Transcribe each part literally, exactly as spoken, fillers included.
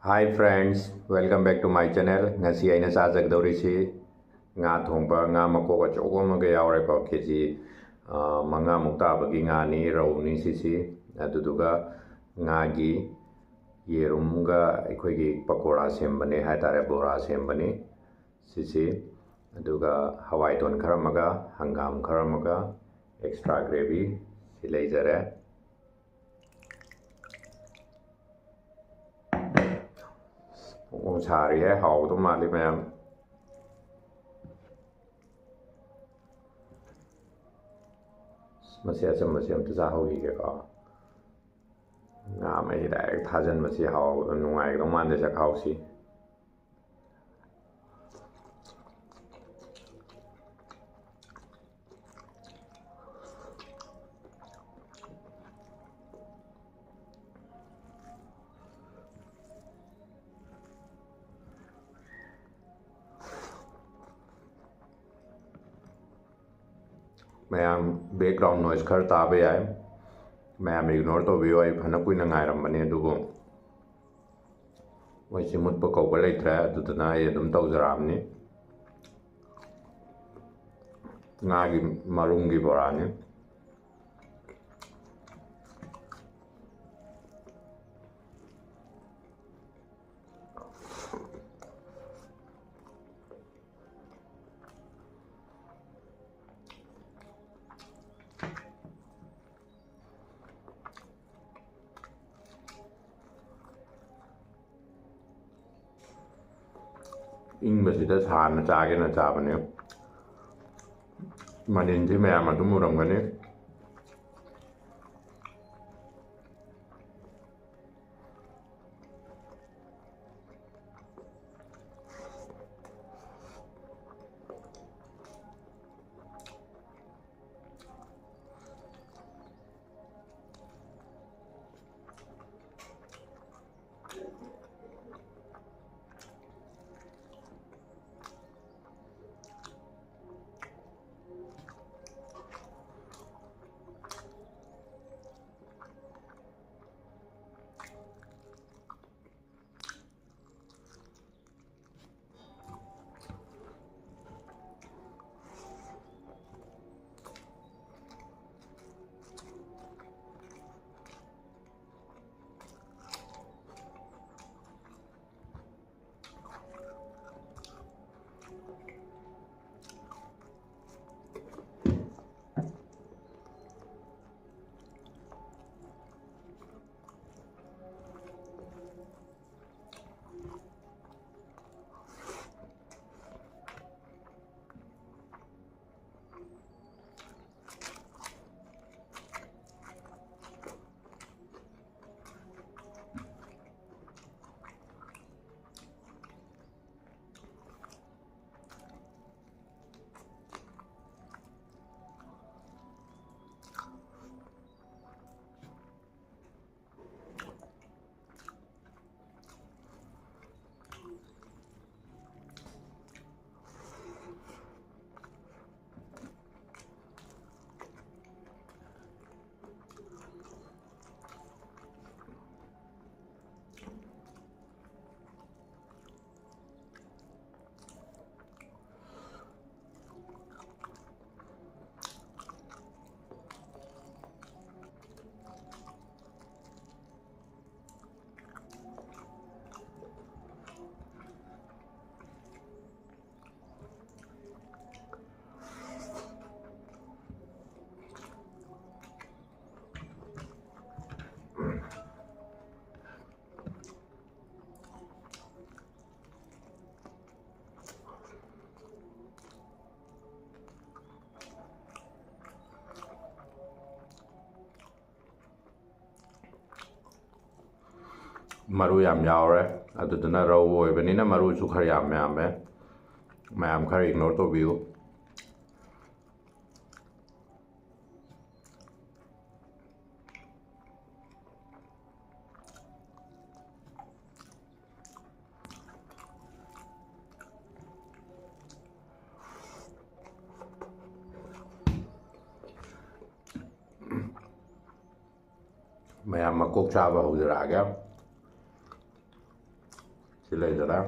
Hi friends, welcome back to my channel. ꯉꯁꯤ ꯑꯩꯅ ꯆꯥꯖꯒꯗꯧꯔꯤꯁꯤ ꯉꯥ ꯊꯣꯡꯕ, ꯉꯥ ꯃꯀꯣꯛ ꯑꯆꯧꯕ ꯑꯃꯒ ꯌꯥꯎꯔꯦꯀꯣ꯫ ꯀꯦ ꯖꯤ, ꯑ, ꯃꯉꯥꯃꯨꯛ ꯇꯥꯕꯒꯤ ꯉꯥꯅꯤ, ꯔꯧꯅꯤ ꯁꯤꯁꯤ꯫ ꯑꯗꯨꯗꯨꯒ ꯉꯥꯒꯤ ꯌꯦꯔꯨꯝꯒ ꯑꯩꯈꯣꯏꯒꯤ ꯄꯀꯣꯔꯥ ꯁꯦꯝꯕꯅꯤ ꯍꯥꯏꯇꯥꯔꯦ, ꯕꯣꯔꯥ ꯁꯦꯝꯕꯅꯤ ꯁꯤꯁꯤ꯫ ꯑꯗꯨꯒ ꯍꯋꯥꯏ ꯇꯣꯟ ꯈꯔ ꯑꯃꯒ, ꯍꯪꯒꯥꯝ ꯈꯔ ꯑꯃꯒ, extra gravy ꯁꯤ ꯂꯩꯖꯔꯦ꯫ ꯐꯣꯡ ꯐꯣꯡ ꯁꯥꯔꯤꯍꯦ, ꯍꯥꯎꯒꯗꯧ ꯃꯥꯜꯂꯤ ꯃꯌꯥꯝ꯫ ꯃꯁꯤ ꯑꯆꯝꯕꯁꯤ ꯑꯝꯇ ꯆꯥꯍꯧꯈꯤꯒꯦꯀꯣ꯫ ꯉꯥ ꯃꯍꯤ direct ꯊꯥꯖꯤꯟꯕꯁꯤ ꯍꯥꯎ-, ꯅꯨꯡꯉꯥꯏꯒꯗꯧ ꯃꯥꯟꯗꯦ ꯆꯥꯛꯈꯥꯎꯁꯤ꯫ ꯃꯌꯥꯝ background noise ꯈꯔ ꯇꯥꯕ ꯌꯥꯏ, ꯃꯌꯥꯝ ignore ꯇꯧꯕꯤꯌꯨ꯫ ꯑꯩ ꯐꯅ ꯀꯨꯏꯅ ꯉꯥꯏꯔꯝꯕꯅꯤ, ꯑꯗꯨꯕꯨ ꯃꯣꯏꯁꯤ ꯃꯨꯠꯄ ꯀꯧꯕ ꯂꯩꯇ꯭ꯔꯦ, ꯑꯗꯨꯗꯨꯅ ꯑꯩ ꯑꯗꯨꯝ ꯇꯧꯖꯔꯛꯑꯕꯅꯤ꯫ ꯉꯥꯒꯤ ꯃꯔꯨꯝꯒꯤ ꯕꯣꯔꯥꯅꯤ꯫ ꯏꯪꯕꯁꯤꯗ ꯁꯥꯅ ꯆꯥꯒꯦꯅ ꯆꯥꯕꯅꯤ꯫ ꯃꯅꯤꯟꯁꯤ ꯃꯌꯥꯝ ꯑꯗꯨꯝ ꯎꯔꯝꯒꯅꯤ꯫ ꯃꯔꯨ ꯌꯥꯝ ꯌꯥꯎꯔꯦ꯫ ꯑꯗꯨꯗꯨꯅ ꯔꯧ ꯑꯣꯏꯕꯅꯤꯅ ꯃꯔꯨꯁꯨ ꯈꯔ ꯌꯥꯝ ꯌꯥꯝꯃꯦ꯫ ꯃꯌꯥꯝ ꯈꯔ ignore ꯇꯧꯕꯤꯌꯨ꯫ ꯃꯌꯥꯝ ꯃꯀꯣꯛ ꯆꯥꯕ ꯍꯧꯖꯔꯛꯑꯒꯦ꯫ ꯁꯤ ꯂꯩꯖꯔꯦ꯫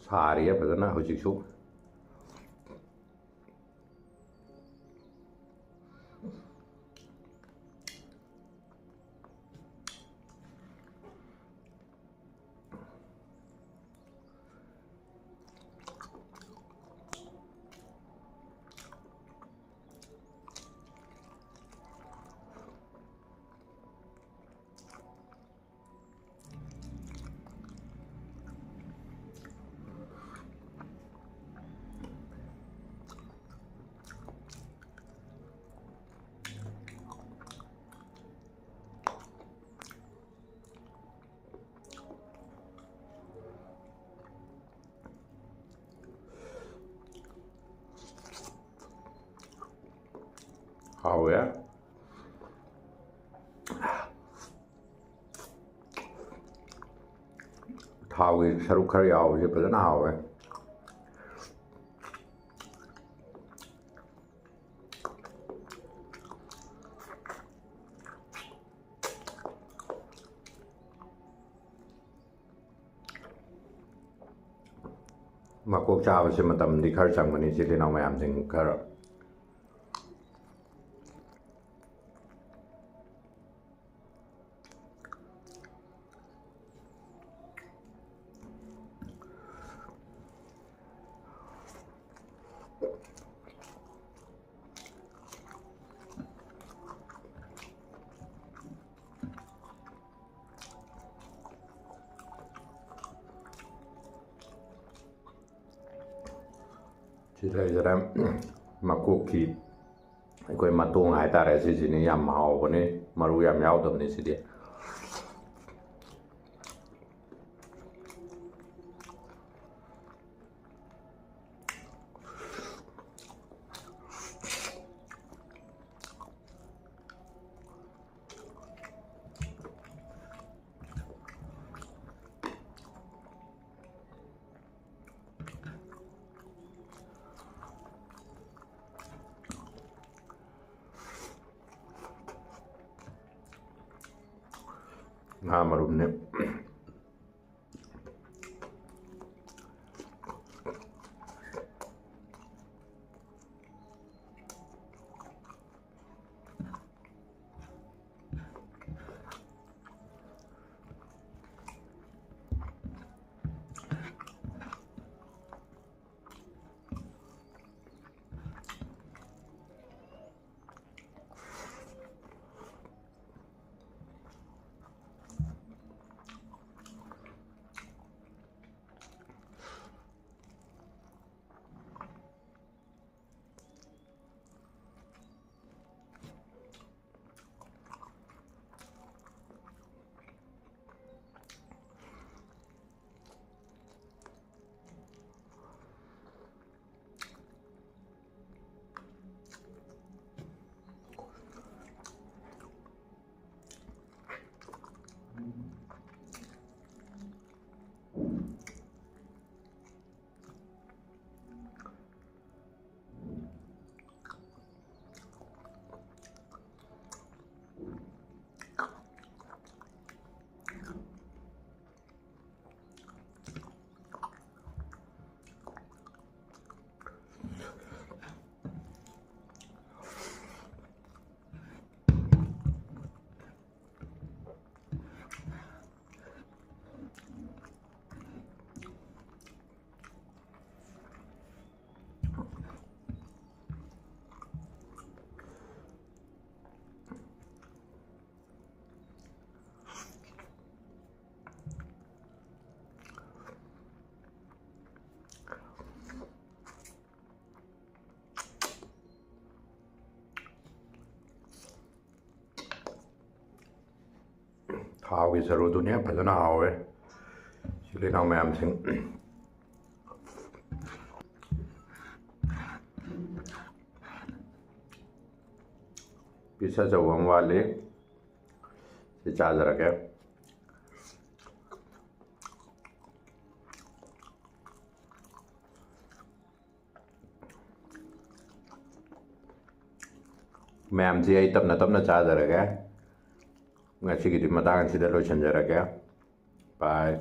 ꯁꯥꯔꯤꯌꯦ ꯐꯖꯅ ꯍꯧꯖꯤꯛꯁꯨ꯫ ꯍꯥꯎꯋꯦ꯫ ꯊꯥꯎꯒꯤ ꯁꯔꯨꯛ ꯈꯔ ꯌꯥꯎꯕꯁꯦ ꯐꯖꯅ ꯍꯥꯎꯋꯦ꯫ ꯃꯀꯣꯛ ꯆꯥꯕꯁꯦ ꯃꯇꯝꯗꯤ ꯈꯔ ꯆꯪꯕꯅꯤ, ꯏꯆꯤꯜ ꯏꯅꯥꯎ ꯃꯌꯥꯝꯁꯤꯡ ꯈꯔ꯫ ꯁꯤ ꯂꯩꯖꯔꯦ꯫ ꯃꯀꯣꯛꯀꯤ ꯑꯩꯈꯣꯏ ꯃꯇꯣꯡ ꯍꯥꯏꯇꯥꯔꯦ, ꯁꯤꯁꯤꯅꯤ ꯌꯥꯝ ꯍꯥꯎꯕꯅꯤ, ꯃꯔꯨ ꯌꯥꯝ ꯌꯥꯎꯗꯕꯅꯤ ꯁꯤꯗꯤ꯫ ꯉꯥ ꯃꯔꯨꯝꯅꯦ꯫ ꯊꯥꯎꯒꯤ ꯁꯔꯨꯗꯨꯅꯦ ꯐꯖꯅ ꯍꯥꯎꯋꯦ꯫ ꯏꯆꯤꯜ ꯏꯅꯥꯎ ꯃꯌꯥꯝꯁꯤꯡ, ꯄꯤꯁ ꯑꯆꯧꯕ ꯑꯃ ꯋꯥꯠꯂꯤ, ꯁꯤ ꯆꯥꯖꯔꯒꯦ꯫ ꯃꯌꯥꯝꯁꯤ ꯑꯩ ꯇꯞꯅ ꯇꯞꯅ ꯆꯥꯖꯔꯒꯦ꯫ ꯉꯁꯤꯒꯤꯗꯤ ꯃꯇꯥꯡ ꯑꯁꯤꯗ ꯂꯣꯏꯁꯤꯟꯖꯔꯒꯦ꯫ ꯕꯥꯏ꯫